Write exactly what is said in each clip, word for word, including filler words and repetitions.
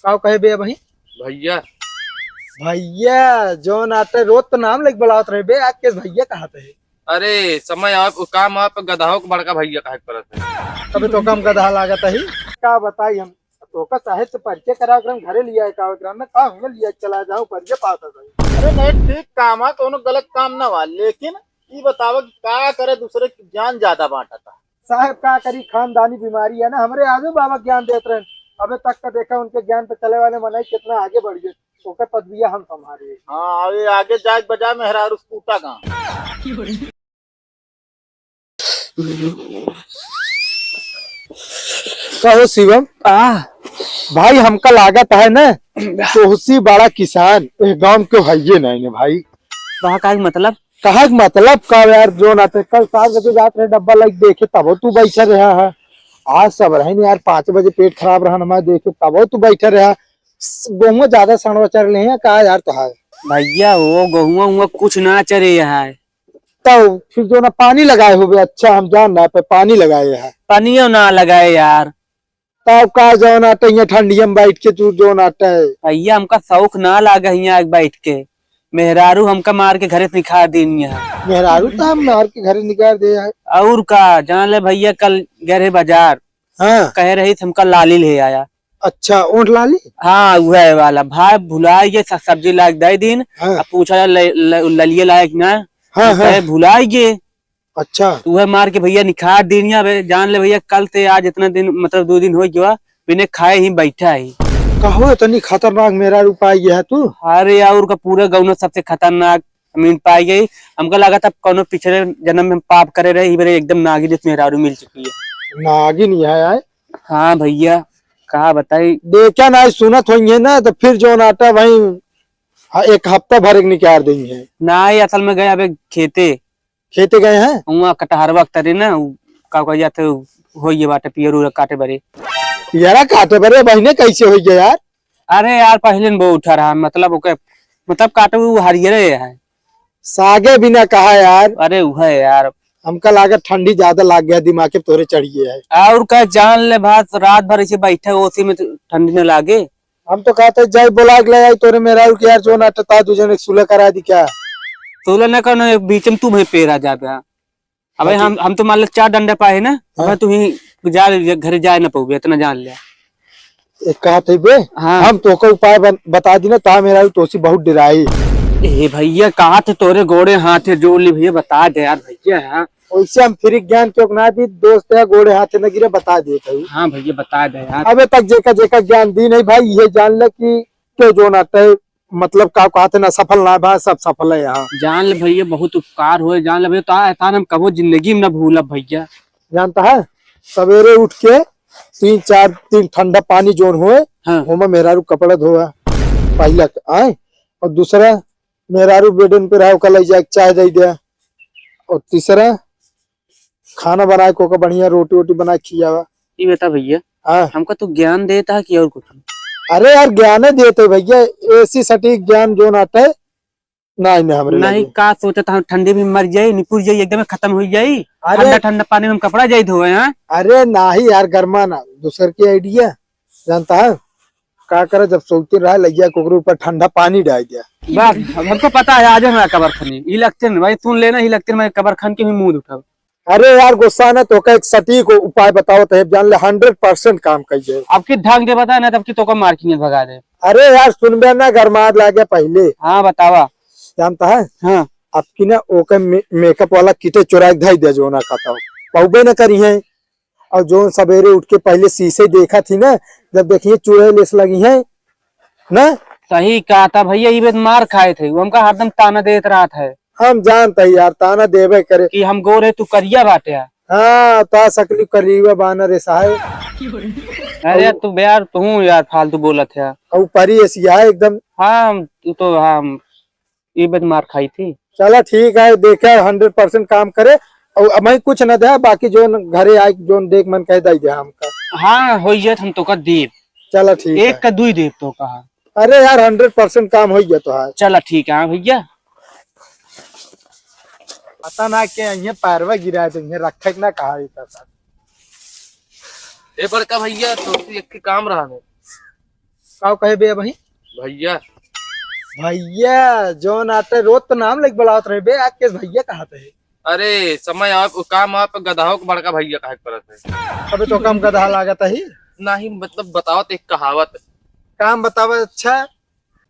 का कहे बे अबहीं? भइया। भइया, जौन आटे रोज तो नाम लेके बुलावत रहे बे, आज केस भइया कहत है? अरे, समय आप, काम आप गदहो के बड़का भइया कहे के पड़त है। तबे तो कम गदहा लागत है। का बताई हम, तोका चाहे तो परिचय कराओ, एकरा घरे लिया है, का एकरा में का हुआ लिया चला जाओ, परिचय पाता था। अरे नहीं, ठीक काम है, कोनो गलत काम ना हुआ, लेकिन ई बतावा कि का करे दूसरे की ज्ञान ज्यादा बांटा था। साहब का करी, खानदानी बीमारी है ना, हमरे आजू बाबा ज्ञान देत रहे, अबे तक का देखा उनके ज्ञान पे चले वाले मनई कितना आगे बढ़ गए, ओकर पदविया हम संभाले। हाँ, अबे आगे जाए बजाय मेहरारू कूटा गाँव। कहो शिवम, आ? भाई हमका लागत है ना, तोहसी बड़ा किसान ए गांव के हइये नहीं ने भाई। कहा का मतलब? कहा के मतलब का यार, जौन आटे कल सात बजे जात रहे डब्बा लाइक देखे तबो तू बैठा रहा है। आज सब रहे यार, पाँच बजे पेट खराब रहा हमारे देखे तबो तू बैठा रहा। गेहूं ज्यादा सड़वा चर ले हैं का यार तोहार? भइया वो गेहूं हुआ कुछ ना चरे है। तब फिर जौन पानी लगाए होबे, अच्छा हम जान ना पे पानी लगाए है। पानियो ना लगाए यार। तब का जौन आटे यहाँ ठंडिया में बैठ के तू जौन आटे। भइया हमका शौक ना लागे यहाँ बैठ के, मेहरारू हमका मार के घरे से निकाल दीन है। मेहरारू तो हम मार के घरे निकाल दे है। और का जान ले भइया, कल गए रहे बाजार, हाँ। कहे रही हमका लाली ले आया। अच्छा, ओंठ लाली? हाँ, उहे वाला। भाई भुलाइ गए, स-, सब्जी लायक दे दीन। हाँ। अब पूछा ले, ले, ललिए लायक ना। हाँ, तो हाँ। कहे भुलाइ गए। अच्छा। तो उहे मार के भइया निखार दीन। अबे जान ले भइया, कल से आज इतना दिन, मतलब दो दिन हो गया, बिना खाए ही बैठा ही। कहो, इतनी खतरनाक मेहरारू पाइ गया है तू? अरे यार, उनका पूरा गौना सबसे खतरनाक अमीन पाई गई। हमका लगा था कौनो पिछले जन्म में हम पाप करे रहे, ई बेरे एकदम नागिन जैसे मेहरारू मिल चुकी है। नागिन यहाँ आए? हाँ भइया, का बताई? देखा ना, सुनत होइहैं ना, तो फिर जौन आटा भाई, हाँ, एक हफ्ता भर एक निकाल देइहैं। ना, ये असल में गए अबे खेते। खेते गए हैं? हुआ कटहरवा के तरे ना, उ का कह जाते, होइए बाटे पियर उर काटे बरे। पियरा काटे बरे, बहिने कैसे होइए यार? अरे यार, पहिले न वो उठा रहा, मतलब ओके, मतलब काटे उ हरियरे है। सागे बिना कहा यार। अरे उहे यार। हमका लागत ठंडी ज्यादा लाग गया, दिमाग के तोरे चढ़िए है। और का जान ले बात, रात भर ऐसे बैठे ओसी में तो ठंडी न लागे। हम तो कहते जाई बोला के ले आई तोरे मेहरारू के यार, जो ना ता दू जने सुलह करा दी क्या? सुलह न करना, बीच में तू भाई पेरा जाबे। हाँ। अबे हाँ, हम, ठीक। हम तो मान लो चार डंडा पाए ना, हाँ। अबे तू ही जा, घरे जाए ना पउबे, इतना जान ले। एक कहा थे बे, हाँ। हम तोका उपाय बन-, बता दी ना, ता मेहरारू तोसी बहुत डराई। ए भइया, कहा थे तोरे गोड़े हाथे जोड़ ली भइया, बता दे यार भइया, हाँ। वैसे हम फ्री ज्ञान के अपना दी, दोस्त है, गोड़े हाथे न गिरे, बता दे भाई। हाँ भइया, बता दे यार। अबे तक जेका, जेका ज्ञान दी नहीं भाई, ये जान ले कि क्यों जो ना तय मतलब का कहते ना सफल ना भा, सब सफल है यहाँ। जान ले भइया, बहुत उपकार होए, जान ले भइया, तो एहसान हम कबो जिंदगी में ना भूलब भइया। जानता है, सवेरे उठ के तीन चार, तीन ठंडा पानी जोन होए, हाँ। ओमा मेहरारू कपड़ा धोआ, पहिला के, आए, और दूसरा मेहरारू बेडन पे रहा, ओका लई जाके चाय दे दे, और तीसरा खाना बनाए के ओका बढ़िया रोटी वोटी बनाए के खियावा। ई बता भइया, हाँ। हमका तू ज्ञान देता है कि और कुछ? अरे यार, ज्ञाने देते भइया, ऐसी सटीक ज्ञान जो ना आटे, ना इन्हें हमरे नहीं लगे। का सोचत हम ठंडी में मर जाई, निपुर जाई, एकदम खत्म हो जाई। अरे ठंडा ठंडा पानी में हम कपड़ा जाई धोए, हाँ? अरे नाही यार, गरमा ना, दूसर के आइडिया जानता है का करे, जब सोते रहा लगिया के ओकरे ऊपर ठंडा पानी डाल दिया। बस, अब हमको पता है, आज हमारा कबर खनी, ई लगते न भाई, सुन लेना, ई लगते न, मैं कबर खन के भी मुंह उठाओ। अरे यार, गुस्सा ना, तोका एक सटीक उपाय बताओ, तो जान ले, हंड्रेड परसेंट काम करिए। अब की ढंग के बता ना, तब की तोका मार के भगा दे। अरे यार, सुनबे ना, गरमात लागे पहिले। हाँ, बतावा। जानता है? हाँ। अब की ना, ओके मे-, मेकअप वाला किटे चुरा के धई दे, जो ना खाता हो, पौबे ना करी है। और जो सवेरे उठ के पहिले शीशे देखा थी ना, जब देखिए चूहे लेस लगी है ना। सही कहा था भइया, ई बेर मार खाए थे, वो हमका हरदम ताना देत रहत है। हम जानत है यार, ताना देबे करे। कि हम गोरे, तू करिया बाटे। हाँ, ता सकली करिया बानर है साहब। अरे यार, तू बे यार, तू यार फालतू बोलत है। और परी ऐसी है एकदम। हाँ, तू तो, हाँ, ई बेर मार खाई थी। चला ठीक है, देखे हंड्रेड परसेंट काम करे। और अब मैं कुछ न दे, बाकी जो घरे आए, जो देख मन कह दे दे हमका। हाँ, हो जात हम तोका देब। चला ठीक एक है। का दुई देब तोका। अरे यार, हंड्रेड परसेंट काम हो गया तो है। चला ठीक है, हाँ भइया। पता ना के ये पैरवा गिरा दे, ये रखे ना कहा इतना साथ। ए बड़का भइया, तो एक के काम रहा है। का कहे बे अबही? भैया। भैया, जौन आटे रोज तो नाम लेके बुलावत रहे बे, आज केस भैया कहत है? अरे, समय आप, काम आप गदहो के बड़का भैया कहे के पड़त है। अबे तो कम गदहा लागत है। नहीं, मतलब बतावत एक कहावत। काम बतावा, अच्छा।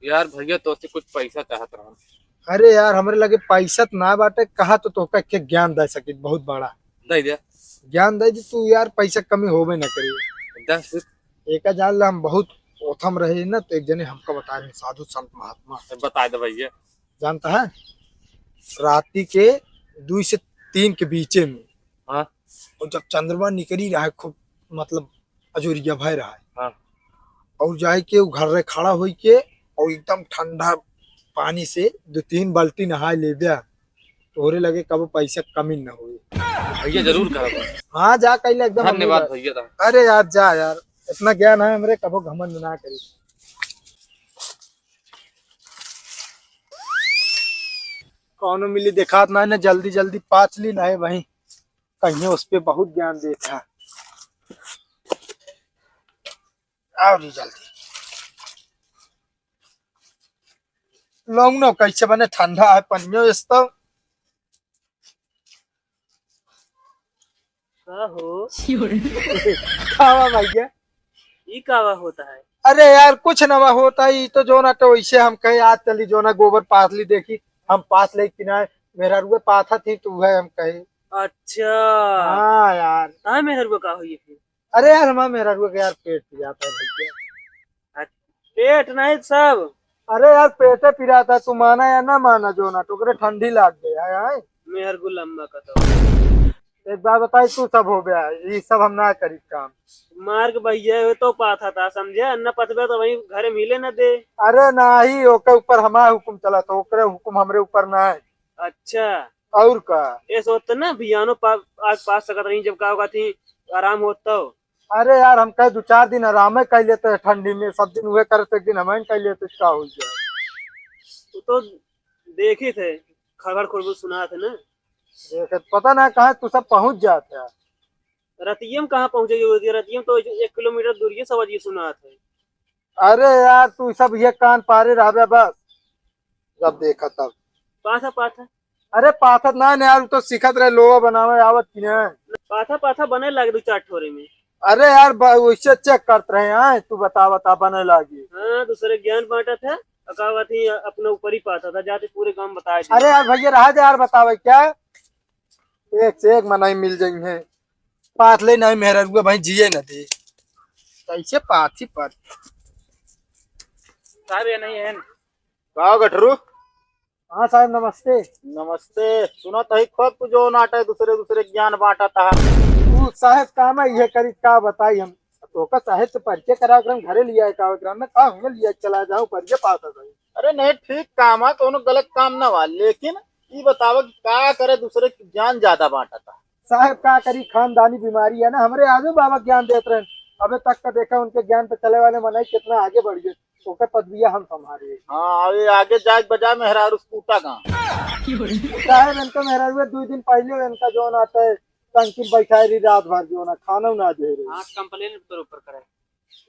यार भैया, तोसे कुछ पैसा चाहत रहन। अरे यार, हमरे लगे पैसा त ना बाटे, कहा तो तोहका के ज्ञान दे सकित बहुत बड़ा। दे दे। ज्ञान दे दी तू यार, पैसा कमी होबे ना करी। दे फिर। एका जान ला हम बहुत ओथम रहे ना, तो एक जने हमका बता रहे साधु संत महात्मा। बता दे भैया। जानता है, राती के दुई से तीन के बीचे में, हाँ। और जब चंद्रमा निकली रहा है, खूब मतलब अजोरिया भय रहा है, हाँ। और जाए के उ घर रे खड़ा होई के और एकदम ठंडा पानी से दो तीन बाल्टी नहाए ले दिया, तोहरे लगे कबो पैसा कमी न होई। भैया जरूर करब। हाँ, जा कैले एकदम धन्यवाद अमीर है। भैया दा। अरे यार, जा यार, इतना ज्ञान है हमरे, कबो घमंड ना करी। कौनो मिली देखात ना है, जल्दी जल्दी पाच ली ना है वहीं, कहीं उस पे बहुत ज्ञान देता। आओ रे जल्दी। लौंग न कैसे बने, ठंडा है पनियो इस तो। का हो? कावा भैया? ई कावा होता है? अरे यार, कुछ नवा होता है, ई तो जो ना तो वैसे हम कहे, आज चली जो ना गोबर पाथली देखी, हम पाथ ले कि ना, मेहरारुए पाथा थी तो वह हम कहे। अच्छा। हाँ यार। हाँ, मेहरारुआ का होई फिर? अरे यार, हमारा मेहरारुआ के यार पेट पिरात है भैया। पेट नहीं सब। अरे यार, पेटे पिरात है, तू माना या ना माना, जो ना टोकरे ठंडी लाग गया है, आए। मेहर गुलम्मा का तो। एक बात बताई, तू सब हो गया, ये सब हम ना करी काम। मार के भैया हो तो पाथा था, समझे? अन्ना पथबे तो वहीं घरे मिले न दे। अरे नाही, ओके ऊपर हमारा हुकुम चला था, ओकरे हुकुम हमरे ऊपर ना है। अच्छा। और का? ये सोचते ना, भियानो पा-, आज पास सकत रही, जब का होगा थी, आराम होता हो। अरे यार, हम कहे दो चार दिन आराम कर लेते हैं ठंडी में, सब दिन वह करते, एक दिन हम कर लेते, का हो जाए? वो तो देखी थे, खगड़ खुरबुर सुना थे ना। देखे, पता ना कहाँ तू सब पहुँच जाते हैं। रतियम कहाँ पहुँचे, रतियम तो एक किलोमीटर दूर ये सब ये सुना थे। अरे यार, तू सब ये कान पारे रहबे बस, जब देखा तब। पाथा, पाथा। अरे पाथा ना, ना यार, उ तो सीखत रहे, लोहा बनावे आवत कि ना। पाथा, पाथा बने लागे दो चार ठोरे में। अरे यार, ब-, वैसे चेक करत रहे हैं, तू बता, बता, बने लागी। हाँ, दूसरे ज्ञान बांटा था, अकावत ही अपने ऊपर ही पाथा था, जाते पूरे गांव बताए दे। अरे यार भैया, रहा दे यार, बतावे क्या? एक से एक मनई मिल जाई है। पाथ ले नहीं मेहररुआ भाई जिए न दे। कैसे पाथी पर? साहब, ये नहीं है। का गठरू? हाँ साहब, नमस्ते। नमस्ते। सुनत है खूब कुछ जो नाटे दूसरे दूसरे ज्ञान बांटत है। तू साहब काम है, ये करी का बताई हम? तोका साहब से परिचय करावे के घरे लिया है, का ओकरा में का हमें लिया चला जाऊं, परिचय पास है भाई। अरे नहीं, ठीक काम है, कोनो गलत काम ना हुआ, लेकिन ई बतावा कि का करे दूसरे की ज्ञान ज्यादा बांटत है। साहब का करी, खानदानी बीमारी है ना, हमरे आजू बाबा ज्ञान देत रहे, अबे तक का देखा उनके ज्ञान पे चले वाले मनई कितना आगे बढ़ गए, ओकर पदविया हम संभाले। हाँ, अबे आगे जाए बजाय मेहरारू कूटा गाँव। साहब इनका मेहरारू दो दिन पहले इनका जौन आटे टंकी बैठाए रही रात भर, जौन खाना ना दे रही। हाँ, कंप्लेन तोर ऊपर करे।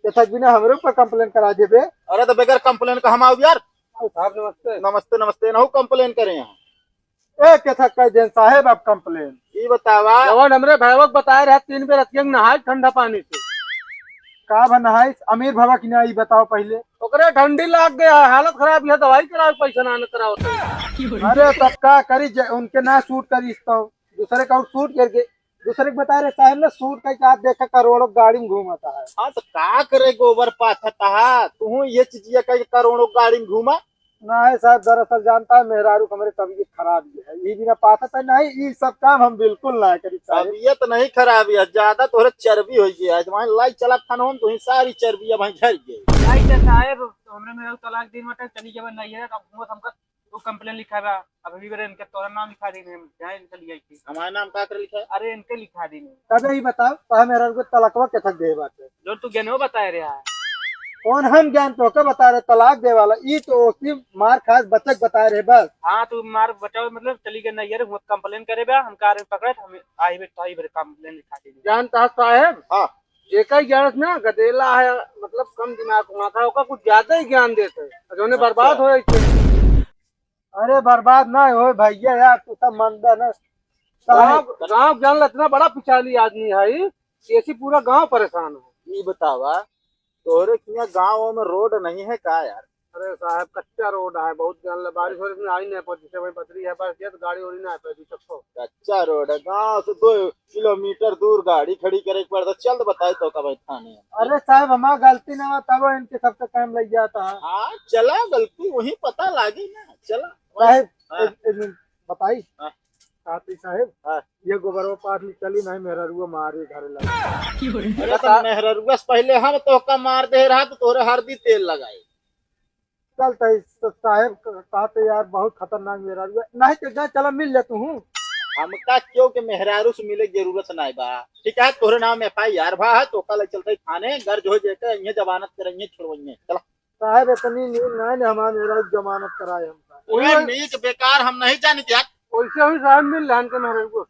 ये तक बिना हमरे ऊपर कंप्लेन करा देबे। अरे तो बगैर कंप्लेन का हम आऊ यार। साहब नमस्ते। नमस्ते, नमस्ते, ना हो कंप्लेन करे यहाँ। ए, के था कह देन साहेब आप कंप्लेन? ई बतावा। जवन हमरे भैया के बताए रहे तीन बेर रतिया में नहाए ठंडा पानी से। का भा नहाए? अमीर भवा की ना, ई बताओ पहले। ओकरे ठंडी लाग गया है, हालत खराब है, दवाई करावे पैसा ना, ना करावत है। अरे तब का करी, जे उनके ना सूट करी तो दूसरे का सूट करके दूसरे के बता रहे साहेब ना सूट का क्या देखा करोड़ों गाड़ी में घूमता है। हाँ तो का करे गोबर पाथता है, तू ये चीजिया का करोड़ों गाड़ी में घूमा। ना है साहब, दरअसल जानता है मेहरारू हमरे तबीयत खराब ही है, ये बिना पाथत है नहीं, ये सब काम हम बिल्कुल ना करी साहब। तबीयत नहीं खराब है, ज्यादा तोहरे चर्बी हो गया है, जवान लाई चला खाना हम तो सारी चर्बी अब झड़ गई। लाई तो साहब, हमरे मेहरारू तलाक दिन मटे चली जावे नहीं है, अब घूमत हमका वो कंप्लेन लिखा बा, अब अभी बेरे इनके तोरा नाम लिखा देने हम, जाए इनके लिए आई थी। हमारे नाम का कर लिखा है? अरे इनके लिखा देने। तबे ही बताओ, तो हमें रंग तलकवा के थक दे बात है। जो तू ज्ञान वो बताए रहे है। कौन हम ज्ञान तो के बता रहे, तलाक दे वाला, ई तो ओसी मार खास बच्चे के बता रहे बस। हाँ, तू मार बचाओ, मतलब चली गए ना यार, वो कंप्लेन करे बा, हम कार में पकड़े, हम आई बे, आई बे कंप्लेन लिखा देने। जानता है साहेब? हाँ। एक ही ज्ञान ना, गदेला है, मतलब कम दिमाग वहाँ का, ओका कुछ ज्यादा ही ज्ञान देते हैं, जौने बर्बाद हो जाते। अरे बर्बाद ना हो भैया यार, तू सब मंदा ना। गाँव, गाँव जान ला, इतना बड़ा पिचाली आदमी है, ऐसी पूरा गाँव परेशान है। ये बतावा, तोहरे किया गाँव में रोड नहीं है का यार? अरे साहब, कच्चा रोड है, बहुत जान ला, बारिश हो रही है, आई नहीं पहुंची, वही पथरी है, बस ये तो गाड़ी उड़ी ना पाई, चक्को। कच्चा रोड है, गाँव से दो किलोमीटर दूर गाड़ी खड़ी करे के पड़ता। चल तो बताई तो कब थाने। अरे साहब, हमार गलती ना हो, तब इनके सबसे टाइम लग जाता है। हाँ, चला, गलती वही पता लागी ना, चला। साहब, हाँ। एक, एक मिनट बताई। हाँ। साथी साहब, हाँ। ये गोबरवा पास में चली नहीं, मेहररुआ मारे घरे लगा। अरे तो मेहररुआ से पहले हम तोहका मार दे रहा तो तोहरे हरदी तेल लगाई। चल तई स-, साहेब क-, कहते यार बहुत खतरनाक मेहरारू है। नहीं तो जा चला मिल ले तू। हमका क्यों के मेहरारू से मिले के जरूरत नहीं बा। ठीक है, तोहरे नाम एफ आई आर भा है, तो कल चलते थाने, गर्ज हो जाए, इन्हें जमानत कराइए, छोड़वाइए। चला। साहेब इतनी नींद नहीं ने हमारे मेहरारू जमानत कराए हमका। वही अरे नीक बेकार हम नहीं जानित यार। वैसे ही साहेब मिल ले हमके मेहरारू को।